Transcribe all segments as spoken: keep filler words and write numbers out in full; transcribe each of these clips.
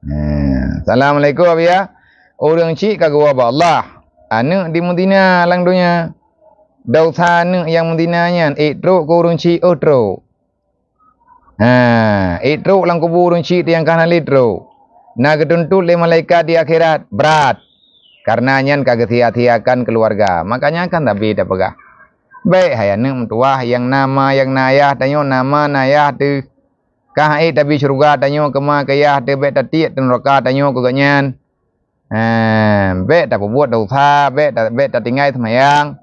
Hmm. Assalamualaikum, Abiya. Ureuëng chik ka geuwoe bak Allah. Aneuëk di meuzina lam donya. Dosa aneuëk nyang meuzina nyan ék trok keu ureuëng chik, oh, trok. Ha, ék trok lam kubu ureuëng chik nyang ka hana lé trok. Na geutuntot lé malaikat di akhirat, brat. Karena nyan ka geusia-siakan keuluwarga. Makanya kan tabi tapeugah, bék hai aneuëk meutuwah nyang na ma nyang na yah tanyoe, na ma na yah teuh. Ka han ék tabi syeuruga tanyoe keu ma keu yah teuh, bék tatiek teuh nuraka tanyoe keu gobnyan. Eh, bék tapeubuet dosa, bék ta-, bék tatinggai seumayang.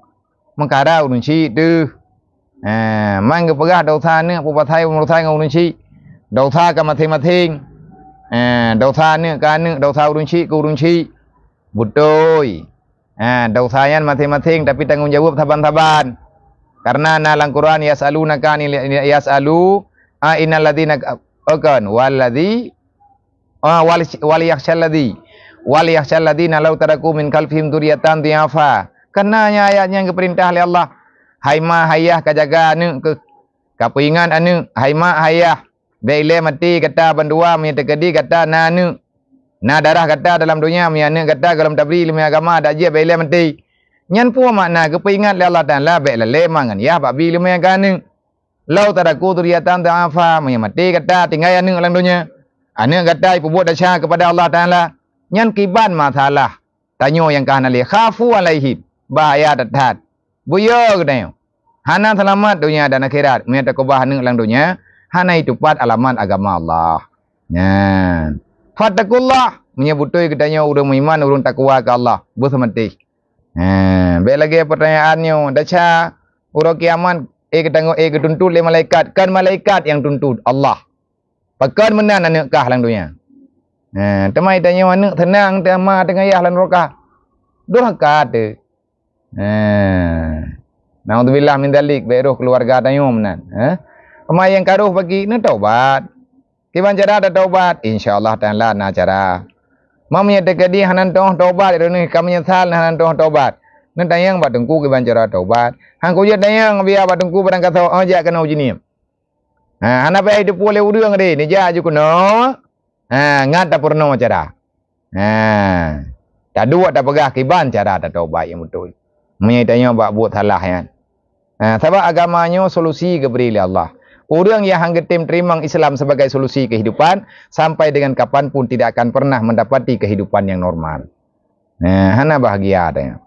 Meukara ureuëng chik teuh. Eh, man geupeugah dosa aneuëk peubasai urusan ngon ureuëng chik. Dosa ka maséng-maséng. Eh, dosa aneuëk ka aneuëk, dosa ureuëng chik ka ureuëng chik. Beutôi. Eh, dosa nyan maséng-maséng, tapi tanggong jaweueb saban-saban. Karena na lam Quran, "Yas'alunaka anil, yas'alu, a, innal ladzina," oh, kon, "Walladzi, ah, wal, wal yakhsyal ladzi, wal yakhsyal ladzina law taraku min khalfihim dzurriyyatan dhi'afa." Karena nyan ayat nyang geupeurintah lé Allah. Hai ma, hai yah ka jaga aneuëk keuh, ka peuingat aneuëk, hai ma, hai yah. Bék ilée maté gata bandua meunyoe teukeudi gata na aneuëk. Na darah gata dalam donya, meunyoe aneuëk gata gohlom tabri ileumé agama, dak jeuet bék ilée maté. Nyan peue makna geupeuingat lé Allah Taala bék lalée ma ngon yah bak bi ileumé keu aneuëk. "Law taraku dzurriyyatan dhi'afa," meunyoe maté gata tinggai aneuëk lam donya, aneuëk gata jipeubuet desya keupada Allah Taala, nyan kiban masalah. Tanyoe nyang ka hana lé, khafu alaihim, bahaya that-that. Beuyo geutanyoe. Hana seulamat donya dan akhirat meunyoe takeubah aneuëk lam donya, hana jitupat alamat agama Allah. Nyan. Fattakullah, meunyoe beutôi geutanyoe ureuëng meuiman, ureuëng takwa keu Allah, beuseumatéh. Nyan. Bék lagée peutanyaan nyoe, desya uroe kiamat, eh, geutanyoe, eh, geutuntot lé malaikat, kon malaikat nyang tuntot, Allah. Pakon meunan aneuëk kah lam donya. Eh, teuma tanyoe aneuëk seunang teuma teungoh yah lam nuraka. Durhaka teuh. Eh, naudzubillah min dzalik, bék roh keuluwarga tanyoe meunan. Eh? Teuma nyang ka roh bagi, neutobat. Kiban cara tataubat? Insya Allah Taala na cara. Ma meunyoe teukeudi hana teutobat, droeneuh ka meunyeusal hana teutobat. Neutanyong bak teungku kiban cara taubat. Han kujeuet tanyong biya bak teungku barangkasoe, oh, jak keunoe uji niem. Ha, hana payah jiteupeue lé ureuëng deh, neujak aju keunoe. Ha, ngat tapeurunoe cara. Ha, taduek tapeugah kiban cara tataubat nyang beutôi. Meunyoe tanyoe bak buet salah nyan. Ha, sabab agama nyoe solusi geubri lé Allah. Ureuëng nyang han geutem teurimong Islam sebagai solusi kehidupan, sampai dengan kapan pun tidak akan pernah mendapati kehidupan yang normal. Ha, hana bahagia tanyoe.